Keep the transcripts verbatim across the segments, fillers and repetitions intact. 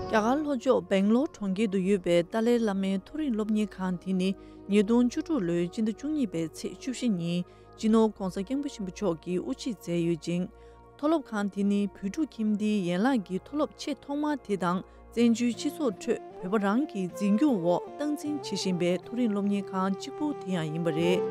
རྒྱ་གར་ལྷོ་ཕྱོགས་སྦེང་ལོར་གྲོང་ཁྱེར་དུ་ཡོད་པའི་ཏཱ་ལའི་བླ་མའི་མཐོ་རིམ་སློབ་གཉེར་ཁང་དེ་ནི་ཉིས་སྟོང་བཅུ་དྲུག་ལོའི་སྤྱི་ཟླ་བཅུ་གཉིས་པའི་ཚེས་བཅུ་བཞི་ཉིན་སྤྱི་ནོར་༧གོང་ས་༧སྐྱབས་མགོན་ཆེན་པོ་མཆོག་གིས་དབུ་འབྱེད་མཛད་ཡོད་ཅིང་། མཐོ་སློབ་ཁང་དེ་ནི་བོད་ཕྲུག་ཁྱིམ་སྡེའི་ཡན་ལག་གི་མཐོ་སློབ་ཆེས་ཐོག་མ་དེ་དང་། བཙན་བྱོལ་སྤྱི་ཚོགས་ཁྲོད་བོད་པ་རང་གི་འཛིན་སྐྱོང་འོག་སྟངས་འཛིན་བྱེད་བཞིན་པའི་མཐོ་རིམ་སློབ་གཉེར་ཁང་གཅིག་པུ་དེ་ཡང་ཡིན་པ་རེད།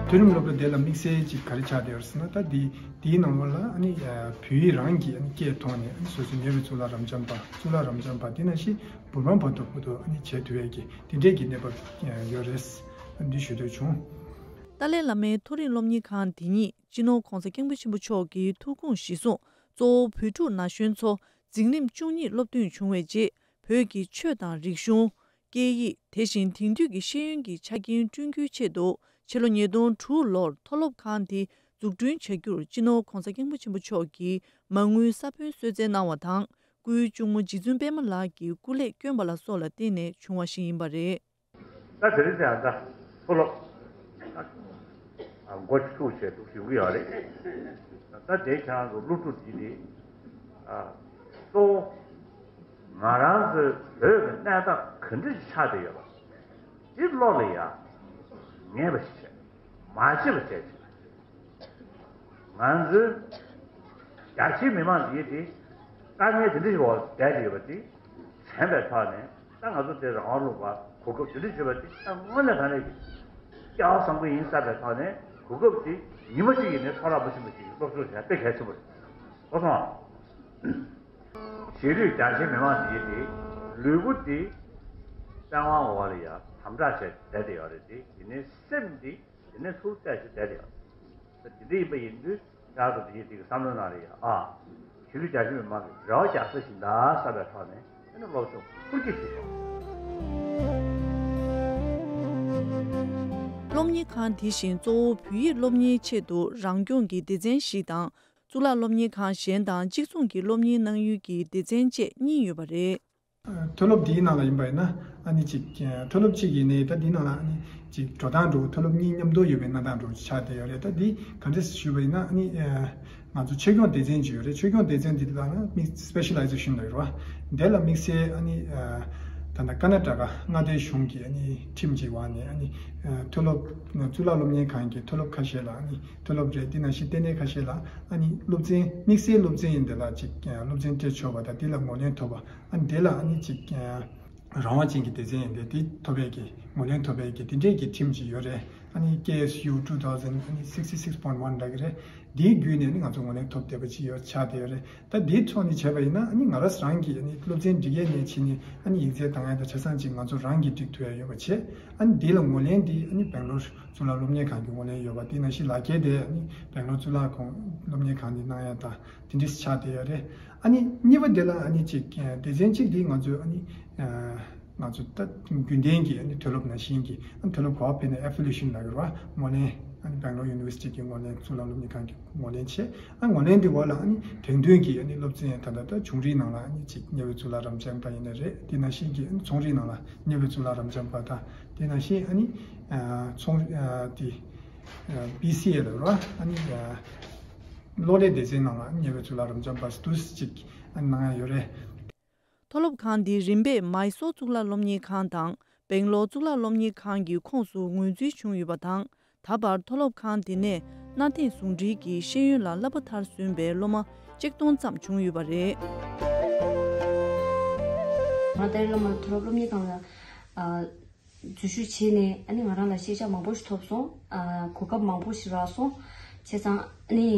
མཐོ་རིམ་སློབ་གྲྭ་དེ་ལ་དམིགས་བསལ་ཅིག་ག་རེ་ཆགས་བསྡད་ཡོད་ཟེར་ན། ད་འདི་འདིའི་ནང་ལོགས་ལ་ཨ་ནི་བོད་ཡིག་རང་གི་ཨ་ནི་སྐད་ཐོག་ནས་ཨ་ནི་སོ་སོའི་ཉེ་བའི་གཙུག་ལག་རབ་འབྱམས་པ་གཙུག་ལག་རབ་འབྱམས་པ་དེ་ནང་བཞིན་བོད་འབངས་བར་དུ་བར་དུ་ཨ་ནི་བྱེད་ཐུབ་ཡས་ཀྱི་དེ་འདྲས་ཀྱི་གནས་བབ་ཡོད་རེད། འདི་ཞུ་འདོད་བྱུང་། ཏཱ་ལའི་བླ་མའི་མཐོ་རིམ་སློབ་གཉེར་ཁང་འདི་ཉིད་སྤྱི་ནོར་༧གོང་ས་༧སྐྱབས་མགོན་ཆེན་པོ་མཆོག་གི་ཐུགས་དགོངས་གཞིར་བཟུང་གཙོ་བོ་བོད་ཕྲུག་ན་གཞོན་ཚོ་འཛིན་རིམ་བཅུ་གཉིས་སློབ་ཐོན་བྱུང་བའི་རྗེས་བོད་ཀྱི་ཆོས་དང་རིག་གཞུང་། སྐད་ཡིག་དེ་བཞིན་དེང་དུས་ཀྱི་ཤེས་ཡོན་གྱི་ཆ་རྐྱེན་བསྐྲུན་རྒྱུའི་ཆེད་དུ་ཕྱི་ལོ་ཉིས་སྟོང་དྲུག་ལོར་མཐོ་སློབ་ཁང་དེ་འཛུགས་སྐྲུན་བྱ་རྒྱུར་སྤྱི་ནོར་༧གོང་ས་༧སྐྱབས་མགོན་ཆེན་པོ་མཆོག་གིས་མ་དངུལ་ས་བོན་གསོལ་སྩལ་གནང་བ་དང་། སྐུའི་གཅུང་མོ་རྗེ་བཙུན་པད་མ་ལགས་ཀྱིས་སྐུ་ལས་བསྐྱོན་པ་ལ་སོགས་ལ་བརྟེན་ནས་བྱུང་བ་ཞིག་ཡིན་པ་རེད། ད་དེ་རིང་ཚེ་ཡང་ད་མཐོ་སློབ་མགོ་ཚུགས་བྱས་འདུག་ཞུ་གི་ཡོད་རེད། ད་དེ་ཁྱེད་རང་ཚོ་སློབ་ཕྲུག་འདི་དེ་གཙོ་བོ་ང་རང་ཚོའི་བོད་ཀྱི་གནས་སྟངས་ག་འདྲ་ཞིག་ཆགས་བསྡད་ཡོད་པ་འདི་བློ་ལ་ཡ་ངེས་པ་ཞིག་བྱས། མ་བྱེད་པ་བྱས་ཅིག་ང་ཚོའི་རྒྱ་ཆེའི་མི་མང་འདིའི་དེ་དཀའ་ངལ་དེ་འདྲ་ཞིག་འོག་བསྡད་ཡོད་པ་དེ་དྲན་པའི་ཐོག་ནས། ད་ང་ཚོ་དེ་རང་དབང་ལུང་པ་གོ་སྐབས་དེ་འདྲ་ཞིག་ཡོད་པ་དེ་ད་དངོས་གནས་དྲང་གནས་ཀྱི་སྐལ་བ་བཟང་པོ་ཡིན་བསམ་པའི་ཐོག་ནས་གོ་སྐབས་དེ་ཉི་མ་གཅིག་ཡིན་ནའི་ཚོར་བ་མ་ཞིག་མ་ཞིག་སློབ་སྦྱོང་བྱས་དཔེ་གལ་ཆེན་པོ་རེད། གོ་སོང་ང་། གཞིས་ལུས་རྒྱ་ཆེའི་མི་མང་འདིའི་དེ་ལུས་པོ་དེ་བཙན་དབང་འོག་ལ་ཡ་དམ་དྲག་བྱས་བསྡད་དེ་ཡོད་རེད་དེ། དེ་ནས་སེམས་དེ་དེ་ནས་ཚུར་བལྟས་ཤིག་བསྡད་དེ་ཡོད། ད་དེ་འདྲ་ཡིན་པ་ཡིན་དུས་ཡག་ཏུ་དེ་ཡིན་དེ་གི་བསམ་བློ་ནང་ལ་ཡ་ཨ། གཞིས་ལུས་རྒྱ་ཆེ་མི་མང་གི་རེ་བ་རྒྱག་ས་ཞིག་འདའ་བསམ་པའི་ཐོག་ནས་ཨ་ནི་སློབ་སྦྱོང་ཧུར་གྱིས་ཞུས་སོང་། སློབ་གཉེར་ཁང་དེ་བཞིན་གཙོ་བོ་བོད་ཡིག་སློབ་གཉེར་ཆེད་དུ་རང་སྐྱོང་གི་སྡེ་ཚན་བཞི་དང་། གཙུག་ལག་སློབ་གཉེར་ཁང་གཞན་དང་གཅིག་མཚུངས་ཀྱི་སློབ་གཉེར་གནང་ཡུལ་གྱི་སྡེ་ཚན་བཅས་གཉིས་ཡོད་པ་རེད། མཐོ་སློབ་འདིའི་ནང་ལ་ཡིན་པ་ཡིན་ན་ཨ་ནི་ཅིག་མཐོ་སློབ་གཅིག་ཡིན་ནའི་ད་འདིའི་ནང་ལ་ཨ་ནི་ཅིག་འགྲོ་སྟངས་འགྲོ་མཐོ་སློབ་གཉིས་མཉམ་དུ་ཡོད་པའི་གནས་སྟངས་འགྲོ་ཆགས་བསྡད་ཡོད་རེད། ད་འདི་ག་འདྲས་ཞུས་པ་ཡིན་ན་ཨ་ནི་ང་ཚོ་ཆོས་སྐྱོང་སྡེ་ཚན་ཅིག་ཡོད་རེད། ཆོས་སྐྱོང་སྡེ་ཚན་འདི་ལ་ན་དམིགས་specialization་ལ་ཡོད་རེད་བ། འདི་ལ་དམིགས་བསལ་ཨ་ནི་ད་ལྟ་ཀར་ན་ཊ་ཀ་མངའ་སྡེ་གཞུང་གི་ཨ་ནི་ཁྲིམས་ཀྱི་འོག་ནས་ཨ་ནི་མཐོ་སློབ་གཙུག་ལག་སློབ་གཉེར་ཁང་གི་མཐོ་སློབ་ཁ་ཤས་ལ་ཨ་ནི་མཐོ་སློབ་རེད། འདི་ནང་བཞིན་ལྟེ་གནས་ཁ་ཤས་ལ་ཨ་ནི་སློབ་ཚན་དམིགས་བསལ་སློབ་ཚན་ཡིན་འདི་ལ་ཅིག་སློབ་ཚན་སྤྲད་ཆོག་པ་དང་འདི་ལ་ངོས་ལེན་ཐོབ་པ། ཨ་ནི་དེ་ལ་ཨ་ནི་ཅིག་རང་དབང་ཅན་གྱི་སྡེ་ཚན་ཡིན་ཏེ་དེ་ཐོབ་པའི་གི་ངོས་ལེན་ཐོབ་པའི་གི་དེ་འདྲས་ཀྱི་ཁྲིམས་ཅིག་ཡོད་རེད། ཨ་ནི་ཀེ་ཨེས་ཡུ་two thousand ཨ་ནི་sixty six point one འདྲ་གི་རེད། དེའི་བརྒྱུད་ནས་ནི་ང་ཚོ་ངོས་ལེན་ཐོབ་བསྡད་པ་ཅིག་ཡོད་ཆགས་བསྡད་ཡོད་རེད། ད་དེའི་ཐོག་ནས་བྱས་པ་ཡིན་ན་ཨ་ནི་ང་རང་རང་གི་ཨ་ནི་སློབ་ཚན་སྒྲིག་ཡས་ནས་ཕྱིན་ནས་ཨ་ནི་ཡིག་ཚད་བཏང་ཡས་དང་ཆ་ཚང་ཅིག་ང་ཚོ་རང་གིས་སྒྲིག་ཐུབ་ཡས་ཡོད་པ་བྱས། ཨ་ནི་དེ་ལ་ངོས་ལེན་དེ་ཨ་ནི་སྦེང་ལོར་གཙུག་ལག་སློབ་གཉེར་ཁང་གི་ངོས་ལེན་ཡོད་པ། དེ་ནང་བཞིན་ལག་འཁྱེར་དེ་ཨ་ནི་སྦེང་ལོར་གཙུག་ལག་ཁང་སློབ་གཉེར་ཁང་ནས་གནང་ཡས་དང་དེ་འདྲས་ཆགས་བསྡད་ཡོད་རེད། ཨ་ནི་གཉིས་པ་དེ་ལ་ཨ་ནི་ཅིག་སྡེ་ཚན་གཅིག་དེ་ང་ཚོས་ཨ་ནི་ང་ཚོ་ད་རྒྱུན་ལྡན་གྱི་ཨ་ནི་མཐོ་སློབ་ནང་བཞིན་གྱི་ཨ་ནི་མཐོ་སློབ་ག་པར་ཕེབས་ནས་ཨེ་ཕི་ལི་ཡེ་ཤན་ལབ་ཡོད་རེད་བ། ངོས་ལེན་ཨ་ནི་སྦེང་ལོར་ཡུ་ནི་ཝར་སི་ཊི་གི་ངོས་ལེན་གཙུག་ལག་སློབ་གཉེར་ཁང་གི་ངོས་ལེན་བྱས། ཨ་ངོས་ལེན་འདི་འོག་ལ་ཨ་ནི་དེང་དུས་ཀྱི་ཨ་ནི་སློབ་ཚན་ད་ལྟ་ད་ཆུང་རིགས་ནང་ལ་ཨ་ནི་ཅིག་ཉེ་བའི་གཙུག་ལག་རབ་འབྱམས་པ་ཡིན་ན་རེད། དེ་ནང་བཞིན་གྱི་ཨ་ནི་ཚོང་རིག་ནང་ལ་ཉེ་བའི་གཙུག་ལག་རབ་འབྱམས་པ་དང་དེ་ནང་བཞིན་ཨ་ནི་ཚོང་ཨ་དེ་བི་སི་ཨེ་ལབ་རེད་བ། ཨ་ནི་གློག་ཀླད་སྡེ་ཚན་ནང་ལ་ཉེ་བའི་གཙུག་ལག་རབ་འབྱམས་པ་དུ་ཅིག་ཨ་ནི་གནང་ཡ་ཡོད་རེད། མཐོ་སློབ་ཁང་འདི་རིམ་པས་མཱི་སོར་གཙུག་ལག་སློབ་གཉེར་ཁང་དང་སྦེང་ལོར་གཙུག་ལག་སློབ་གཉེར་ཁང་གི་ཁོངས་སུ་ངོས་འཛིན་བྱུང་ཡོད་པ་དང་། ད་བར་མཐོ་སློབ་ཁང་དེ་ནས་གནའ་དེང་ཟུང་འབྲེལ་གྱི་ཤེས་ཡོན་ལ་བསླབ་པ་མཐར་སོན་པའི་སློབ་མ་ཆིག་སྟོང་ཙམ་བྱུང་ཡོད་པ་རེད། ང་ཏཱ་ལའི་བླ་མ་མཐོ་སློབ་སློབ་གཉེར་ཁང་ལ་ཨ་འཛུལ་ཞུགས་བྱས་ནས་ཨ་ནི་ང་རང་ལ་ཤེས་བྱ་མང་པོ་ཞིག་ཐོབ་སོང་། ཨ་གོ་སྐབས་མང་པོ་ཞིག་རག་སོང་། བྱས་ཙང་ཨ་ནི་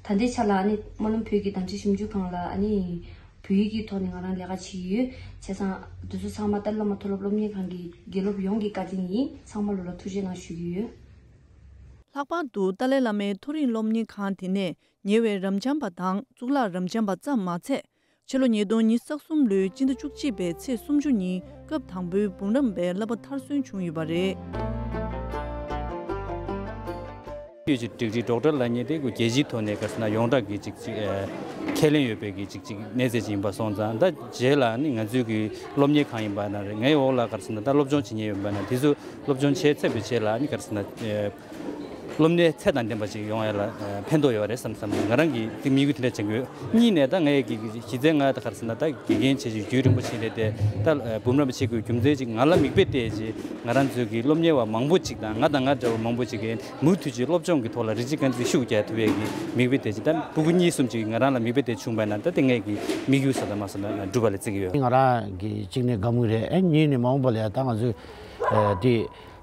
ད་ལྟའི་ཆ་ལ་ཨ་ནི་སྨོན་ལམ་བོད་ཀྱི་དམ་ཆོས་ཞིབ་འཇུག་ཁང་ལ་ཨ་ནི་བོད་ཡིག་གི་ཐོག་ནས་ང་རང་ལས་ཀ་བྱེད་ཀྱི་ཡོད། བྱས་ཙང་འདི་ཚོ་ཚང་མ་ཏཱ་ལའི་བླ་མ་མཐོ་སློབ་སློབ་གཉེར་ཁང་གི་དགེ་སློབ་ཡོངས་ཀྱི་བཀའ་དྲིན་ཡིན། ཚང་མ་ལོ་ལ་ཐུགས་རྗེ་གནང་ཞུ་གི་ཡོད། ལྷག་པར་དུ་ཏཱ་ལའི་བླ་མའི་མཐོ་རིམ་སློབ་གཉེར་ཁང་དེ་ནས་ཉེ་བའི་རབ་འབྱམས་པ་དང་གཙུག་ལག་རབ་འབྱམས་པ་ཙམ་མ་ཚད། ཕྱི་ལོ་ཉིས་སྟོང་ཉི་ཤུ་རྩ་གསུམ་ལོའི་སྤྱི་ཟླ་བཅུ་གཅིག་པའི་ཚེས་སུམ་ཅུ་ཉིན་སྐབས་དང་པོའི་འབུམ་རམས་པའི་བསླབ་པ་མཐར་སོན་བྱུང་ཡོད་པ་རེད། ཀྱི་ཅིག་ཌིག་རི་ཌོག་ཊར་ལབ་མཁན་དེ་ཁོ་རྒྱལ་སྤྱིའི་ཐོག་ནས་ག་རེ་ཟེར་ན་ཡོངས་གྲགས་ཀྱི་ཅིག་ཅིག་ཨ་ཁས་ལེན་ཡོད་པའི་གི་ཅིག་ཅིག་གནས་ཚད་ཅིག་ཡིན་པ་སོང་ཙང་། ད་རྗེས་ལ་ནི་ང་ཚོའི་གི་སློབ་གཉེར་ཁང་ཡིན་པ་ན་རེད། ངའི་འོག་ལ་ག་རེ་ཟེར་ན་ད་སློབ་སྦྱོང་བྱེད་མཁན་ཡོད་པ་ན་དེ་ཚོ་སློབ་སྦྱོང་བྱས་ཚར་བའི་རྗེས་ལ་ནི་ག་རེ་ཟེར་ན་ཨ་ སློབ་གཉེར་ཚད་དང་ལྡན་པ་ཞིག་ཡོང་ཡ་ལ་ཕན་ཐོགས་ཡོད་རེད་བསམ་བསམ། ང་རང་གི་དམིགས་ཡུལ་དེ་འདྲ་བྱེད་དགོས། གཉིས་ནས་ད་ངས་ཀྱི་གཞི་རྩའི་ང་ད་ག་རེ་ཟེར་ན། ད་དགེ་རྒན་བྱས་ཤིང་རྒྱུན་རིང་པོ་ཞིག་རེད་དེ། ད་འབུམ་རམས་པ་བྱེད་དགོས་རྒྱུ་མཚན་ཅིག་ང་ལ་མིག་དཔེ་བལྟས་ཅིག་ང་རང་ཚོའི་གི་སློབ་གཉེར་བ་མང་པོ་ཅིག་དང་ང་དང་ང་འདྲ་བ་མང་པོ་ཅིག་གིས་མུ་མཐུད་ཅིག་སློབ་སྦྱོང་གི་ཐོག་ལ་རིགས་གཅིག་རྐང་འཛིན་ཤུགས་རྒྱག་ཐུབ་ཡས་ཀྱི་མིག་དཔེ་དེ་ཅིག་ད་ཕྲུ་གུ་གཉིས་གསུམ་ཅིག་ང་རང་ལ་མིག་དཔེ་དེ་བྱུང་པ་ན། ད་དེ་ངས་ཀྱི་དམིགས་ཡུལ་ཟེར་ད་མ་ཟེར་ན་འགྲུབ་པ་ལ་བརྩི་གི་ཡོད། ང་རང་གི་གཅིག་ནས་དགའ་མོས་རེད། ཨེ་གཉིས་ནས་མ་འོངས་པ་ལ་ཡ་ད་ང་ཚོས་ཨ་དེ་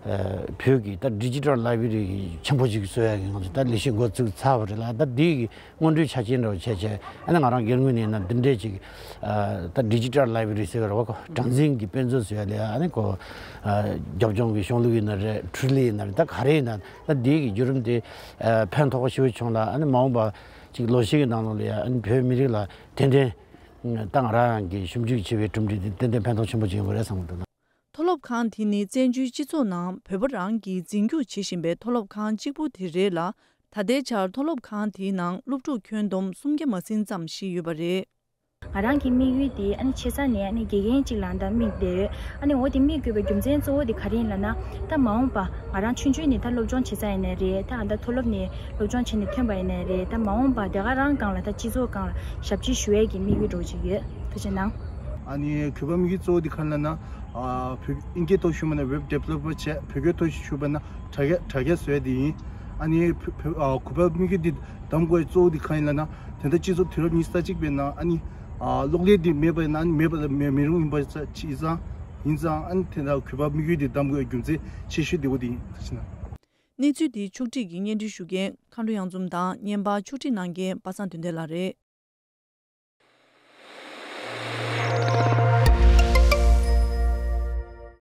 ཨ་བོད་ཀྱི་ད་ཌི་ཇི་ཊལ་ལའི་བྷི་རི་ཆེན་པོ་ཅིག་བཟོ་ཡ་གི་ང་ཚོ་ད་ལས་གཞི་འགོ་བཙུགས་ཚར་བ་རེད་ལ། ད་དེ་གི་སྔོན་འགྲོའི་ཆ་རྐྱེན་འདྲ་བོ་བྱས་བྱས། ཨ་ནི་ང་རང་སྒེར་ངོས་ནས་ཡིན་ན་འདི་འདྲས་ཅིག་ཨ་ད་ཌི་ཇི་ཊལ་ལའི་བྷི་རི་ཟེར་བ་རེད་བ། གོ་གྲངས་འཛིན་གྱི་དཔེ་མཛོད་བཟོ་ཡ་ལ་ཡ། ཨ་ནི་གོ་ཨ་རྒྱབ་ལྗོངས་ཀྱི་གཞུང་ལུགས་ཡིན་ན་རེད། འཕྲུལ་ལས་ཡིན་ན་རེད། ད་ག་རེ་ཡིན་ན་ད་འདི་གི་བརྒྱུད་རིམ་དེ་ཨ་ཕན་ཐོགས་པ་ཞེ་པོ་བྱུང་ལ། ཨ་ནི་མ་འོངས་པ་ཅིག་ལོ་ཤས་ཀྱི་ནང་ལོགས་ལ་ཡ་ཨ་ནི་བོད་མི་རིགས་ལ་ཏན་ཏན་ད་ང་རང་གི་ཞིབ་འཇུག་བྱེད་པའི་གྲུབ་འབྲས་དེ་ཏན་ཏན་ཕན་ཐོགས་ཆེན་པོ་ཅིག་ཡོང་གི་རེད་བསམ་གྱི་འདུག། མཐོ་སློབ་ཁང་དེ་ནི་བཙན་བྱོལ་སྤྱི་ཚོགས་ནང་བོད་པ་རང་གིས་འཛིན་སྐྱོང་བྱེད་བཞིན་པའི་མཐོ་སློབ་ཁང་གཅིག་པུ་དེ་རེད་ལ། ད་ལྟའི་ཆར་མཐོ་སློབ་ཁང་དེའི་ནང་སློབ་ཕྲུག་ཁྱོན་བསྡོམས་སུམ་བརྒྱ་མ་ཟིན་ཙམ་ཞིག་ཡོད་པ་རེད། ང་རང་གི་དམིགས་ཡུལ་དེ་ཨ་ནི་ཆེ་ས་ནས་ཨ་ནི་དགེ་རྒན་གཅིག་ལ་ད་དམིགས་བསྡད་ཡོད། ཨ་ནི་འོ་དེ་དམིགས་དགོས་པའི་རྒྱུ་མཚན་གཙོ་བོ་དེ་ག་རེ་ཡིན་ལབ་ན། ད་མ་འོངས་པ་ང་རང་ཆུང་ཆུང་ནས་ད་སློབ་སྦྱོང་བྱེད་ས་ཡིན་ནའི་རེད། ད་ད་མཐོ་སློབ་ནས་སློབ་སྦྱོང་བྱས་ནས་ཐོན་པ་ཡིན་ནའི་རེད། ད་མ་འོངས་པ་དེ་ག་རང་སྒང་ལ་ད་སྤྱི་ཚོགས་སྒང་ལ་ཞབས་ཕྱི་ཞུ་ཡས་ཀྱི་དམིགས་ཡུལ་འདྲ་བོ་ཅིག་ཡོད། ཐུགས་རྗེ་གནང་། ཨ་ནི་གུས་པ་དམིགས་ཡུལ་གཙོ་བོ་དེ་ག་རེ་ལབ་ན། ཨ་བོད་ཨིན་སྐད་ཐོག་ཞུས་པ་ན་ཝེབ་ཌི་བེ་ལོ་པར་བྱས། བོད་སྐད་ཐོག་ཞུས་པ་ན་དྲ་རྒྱ་དྲ་རྒྱ་བཟོ་ཡ་དེ་ཡིན། ཨ་ནི་བོད་བོད་ཨ་གུས་པ་དམིགས་ཡུལ་དེ་གདམ་དགོས་གཙོ་བོ་དེ་ག་ཡིན་ལབ་ན། དེ་འདྲ་སྤྱི་ཚོགས་དུས་རབས་ཉི་ཤུ་རྩ་གཅིག་པའི་ནང་ཨ་ནི་ཨ་གློག་ཀླད་དེ་མེད་པ་ཡིན་ན་ཨ་ནི་མེད་པ་ལ་མེད་མི་རུང་ཡིན་པ་ཡིན་ཙང་ཡིན་ཙང་། ཨ་ནི་དེ་འདྲ་གུས་པ་དམིགས་ཡུལ་དེ་གདམ་དགོས་རྒྱུ་མཚན་ཆེ་ཤོས་དེ་བོ་དེ་ཡིན། ཐུགས་རྗེ་གནང་། གནས་ཚུལ་འདི་ཕྱོགས་སྒྲིག་གིས་སྙན་སྒྲོན་ཞུ་མཁན་མཁའ་འགྲོ་གཡང་འཛོམས་དང་བརྙན་པར་ཕྱོགས་སྒྲིག་གནང་མཁན་པ་སངས་དོན་ལྡན་ལགས་རེད།